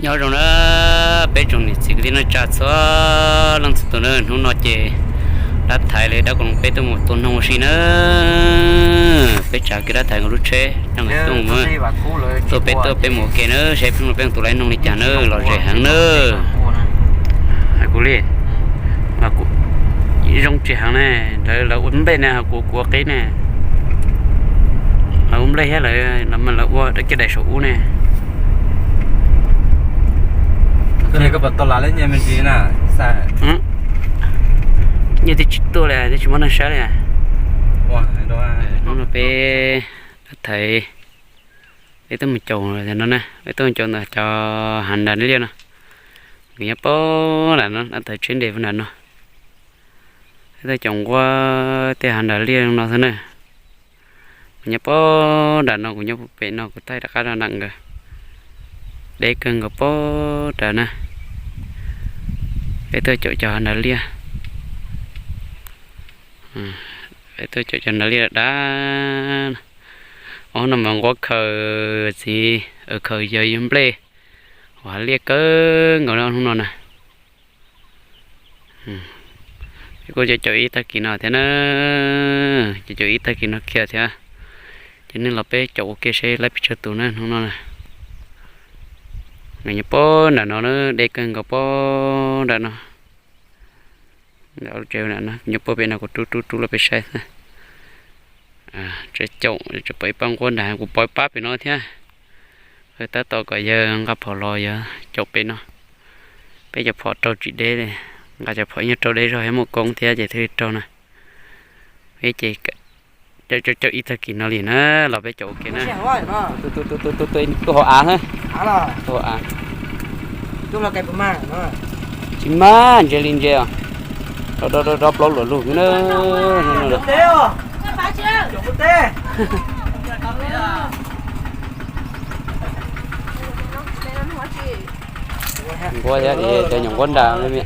Nyob zoo na, peb tsoom niam txiv kwv tij neej tsa txhua leej txhua tus na, hnub no ces dab thaiv li dab Koom Loos peb tuaj mus tua noog ua si na. Peb tsav kiag dab thaiv nkaus lub tsheb coj nkawd tuaj mus, tuaj peb tuaj peb mus ua ke na, seb hnub no peb mus tua lawv noog li cas na, lom zem heev na. Hais kuv li, zoo tsis heev ne, lawv ua nplej ne, kuv kuv ua qib ne. Lawv ua nplej thiab lawv, lawv mas lawv ua dab kiag daim saum ub ne. Nyiaj twb tsis tuaj li, twb tsis muaj neeg saib li. Hnub no peb dab thaiv, peb tuaj mus caum no na, peb tuaj mus caum ntawm cov hav nras liaj no. Kuv nyob pab nram no, dab thaiv tsheb nres pab nram no. Peb tuaj caum nquab tej hav nras liaj no xwb na. Kuv nyob pab nram no, kuv nyob pem no, kuv thaij rov qab rau nram nkawd. Deb kawg nkaus pab nram na. Peb tuaj caum cov hav nras liaj. Peb tuaj caum cov nras liaj dav. Ob no mas nquab khaws txiv, khaws yawg yug nplej, hav liaj kawg nkaus hnub no na. Kuj caum caum ib tag kis no thiab na, caum caum ib tag kis no kiag thiab. Ces nej los peb caum ua ke seb lawv pes tsawg tus na hnub no na. Nws nyob pab nram no na, deb kawg nkaus pab nram no. Nram lub tsev nram no, nyob pab pem no kuv rub rub rub los peb saib xwb. Tseem caum, tseem pom ib pab nquab nrad, kuv pom ib pab pem no thiab. Tab tom kom yawg nqa phom los yog caum pem no. Peb cov phom raug tsis deb li, nqa cov phom nyob raug deb zog thiab muaj koob thiab ces thiaj li raug na. Peb ces caum caum ib tag kis no li na, los peb caum ua ke na. Tuaj hauv av na, tuaj hauv av. Tsis mag, ntse li ntse os. Rov rov rov plaub luam lug na. Nquab thiab cov nyuam nquab nrag me me.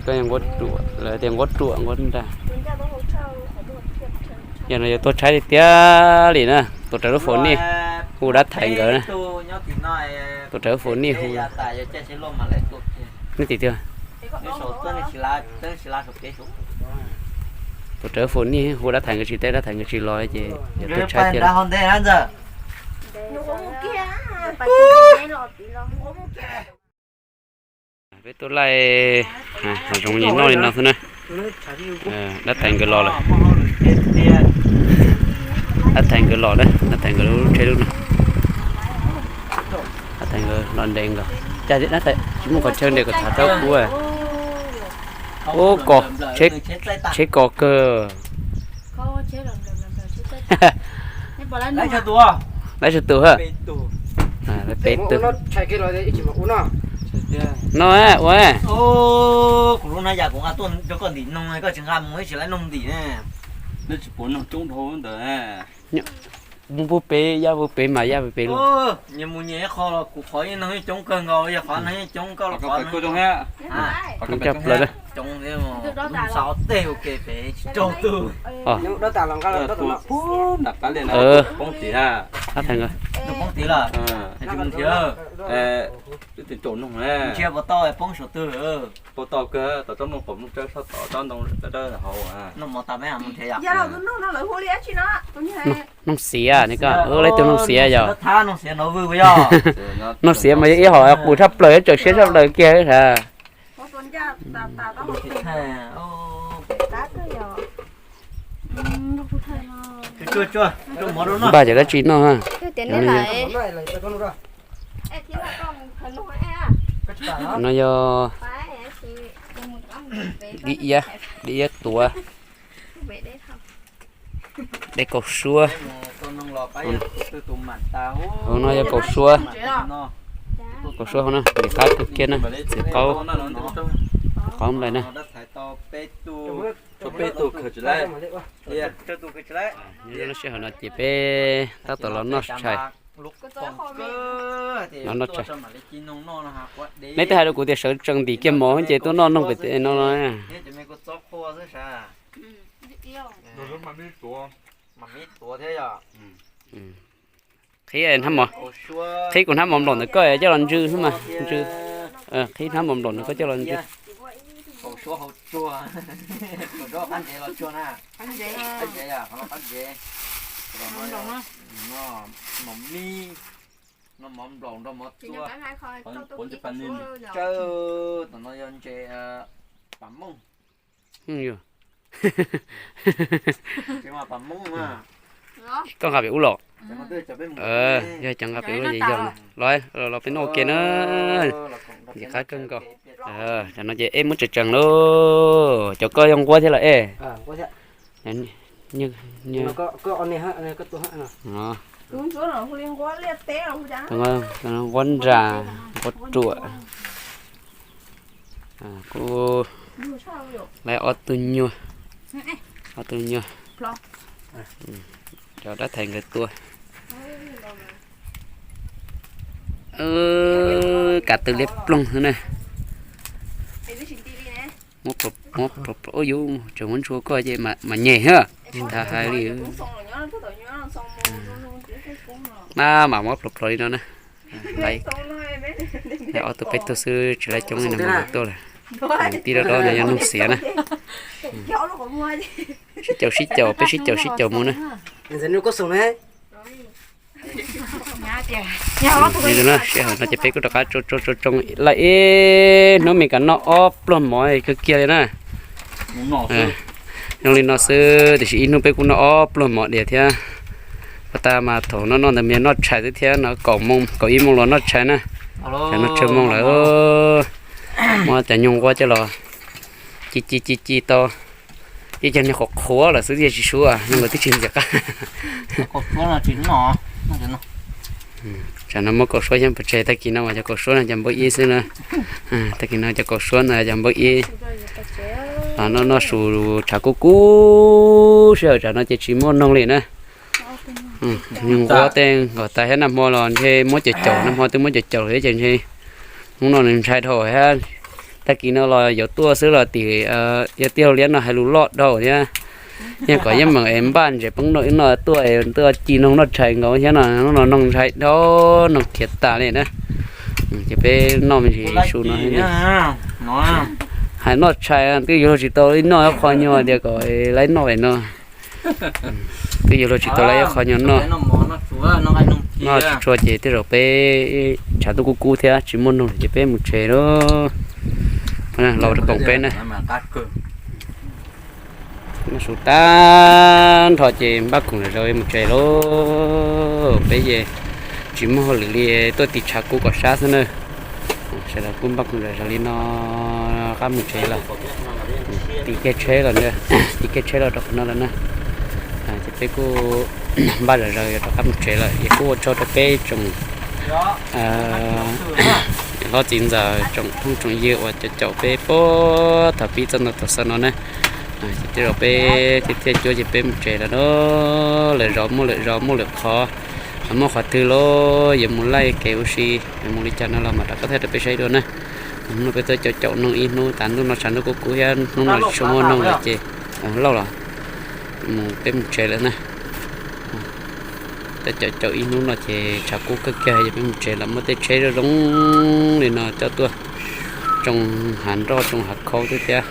Koj nyuam nquab ruam, lawv tias nquab ruam nquab nrag. Yog no yuav tuaj tshaib tiag tiag li na, tuaj raws lub faus nej hu dab thaiv nkawd na. Tuaj raws lub faus nej hu. Nej tim tiag. Tuaj raws lub faus nej hu dab thaiv nkawd tsis teb, dab thaiv nkawd tsis los ces yog tuaj tshaib tiag. Peb tuaj laij hav zoov li noj li no xwb na. Dab thaiv nkawd los lawm. Dab thaiv nkawd los na, dab thaiv nkawd lub tsheb lub no. Dab thaiv nkawd los nres nkaus. Cas tsis muaj qhov chaw nres kom thav rau kuv. Ub, kos, tsheb kos kawg. Laib tsawg tus ha? Peb tug. No ua. Kuv lub hnab yas kuv nqa tuaj rau koj ntim noog, koj tsis nqa mus ib tsis laib noog ntim ne. Neb tsis pom noog coob dhau ntawd. Mus pub pem, yaj pub pem mas yaj pub pem los. Nyias mus nyias ib qho los kuv qhov yeej noog yeej coob kawg nkaus, yog qhov noog yeej coob koj los qhov noog coob. Coob plaws. Coob thiab, mus xav teg ua ke pem tsis raug twg. Poob tim na. Poob tim lawm. Tsis mus nrhiav. Twb tsis caum noog na. Nrhiav puas tau poob saum twg. Puas tau kawg, tom tsob moo qaum moo tsawb sab tom tsob ntoo dawb dawb hauv. Noog xiav ne koj, lawv tus noog xiav yog. Noog xiav mas yog ib hom qus tshaj plaws, tsawm siab tshaj plaws kiag sav. Npaj cov dab tsi noj ha? No yog dib iab, dib iab tuav, dej kaus suab. Hauv no yog kaus suab, kaus suab hauv no, ntim qab kawg kiag na, txiv qaub, qaub nplai na. Lub sij hawm no ces peb tab tom los noj tshais. Los noj tshais. Neb twb hais rau kuv tias sawv tsees ntim kiag mov ces tuaj noj noog pem no no. Qhib, qhib kuv hnab mov nplaum ntawm koj coj los ntsw xwb mas ntsw. Qhib hnab mov nplaum ntawm koj coj los ntsw. Koj nqa pem ub los? Yog cov nqa pem ub los ces yog los, los peb noj ua ke na. Ntxim qab kawg nkaus. Tam no ces ej muab tseem tseem lauj, cov koj yog nquab thiab los ej? Nquab nra, nquab ruam. Kuv laiv ob tug nyuag, ob tug nyuag, cov dab thaiv nkawd tua. Kav tw liab ploog xwb na. Muab, muab, yus tseem muab ntshua koj ces mam nyem thiab. Tsis tas hais li. Maj mam muab plhov plhov li no na. Laiv ob tug peb tug xwb tsis laiv coob li no mus tuaj lawm. Tij rau rau no yog nug xiav na. Sib caum sib caum, peb sib caum sib caum mus na. Li no sij hawm no ces peb kuj rov qab tsoo tsoo tsoo lawm ib hnub me kav noj ob pluag mov kawg kiag li na. Zoo li no xwb tiam sis ib hnub peb kuj noj ob pluag mov diam thiab. Pas tas mas thaum no noj ntawd mas noj tshais xwb thiab no, kaum ib moos los noj tshais na. Tam no tsawg moos lawm, muab cov nyuag nquab coj los ci ci ci ci tau, ib co niag qhuav qhuav lawm xwb thiaj tsis sub, zoo nkaus twb tsis ntxim qab. Tsam no muab kaum suab xyab pov tseg, tag kis no mas cov kaum suab no cov npawb ib xwb na. Tag kis no cov kaus suab ntawd cov npawb ib. Noj noj su tshav kub kub sij hawm tsam no ces tsis muaj noog li na. Nquab tej nkaus tas thiab, nag hmo los ntshe muab caum caum, nag hmo twb muab caum caum thiab ces ntshe hnub no nws ntshai dhau thiab. Tag kis no los yuav tuaj xwb los tim yog tij laug liab no hais lus loj dhau thiab. Yeej kom yeej meem es npaj ntses poob noj ib no tuaj es tuaj ci noog noj tshais nkaus thiab no, hnub no noog ntshai dhau, noog khiav tas li na. Ces peb noj me ntsis su no. Hais noj tshais twb yuav luag tsis tau ib noj qho nyuag tias kom laiv noj no. Twb yuav luag tsis tau laiv ib qho nyuag noj. Noj tsis tshua ces tej zaum peb tshav ntuj kub kub thiab tsis muaj noog ces peb mus tsev lauj. Los rau koom peb na. Noj su tag nrho ces npaj khoom lawm zaus mus tsev lauj. Peb ces tsis muaj hauj lwm li, tuaj tiv tshav kub kom sab xwb na. Sawv daws kuj npaj khoom lawm zaus li no, rov qab mus tsev lawm. Tiv kiag tsheb los, tiv kiag tsheb los rau qhov no lawm na. Ces peb kuj npaj zom zaws yuav rov qab mus tsev lawm, es kuj ua tsaug rau peb tsoom hlob txiv ntxawm, tsoom phooj tsoom ywg uas caum caum peb puag thaum pib txog ntua thaum xaus no na. Ces tej zaum peb thiaj thiaj cuab ces peb mus tsev lawm na. Lwm zaus muaj lwm zaus muaj lwm qhov, muaj qhov twg los yuav mus laij kev ua si, yuav mus li cas no los mam rov qab thaij rau peb saib dua na. Hnub no peb tuaj caum caum noog ib hnub, tas ntuj no tshav ntuj kub kub thiab hnub no tsis muaj noog lawm ces lauj los mus peb mus tsev lawm na. Tuaj caum caum ib hnub no ces tshav kub kawg kiag ces peb mus tsev lawm, muaj tej tsheb zoo zoo li no coj tuaj, tsoo hav nroj tsoo hav khaub xwb thiab.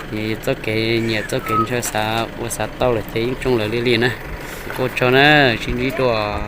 Txoj kev nyiam txoj kev ntshaw xav ua xav tau lawm ces yeej tsoo lawm li li na. Kuj ua tsaug na, sib ntsib dua.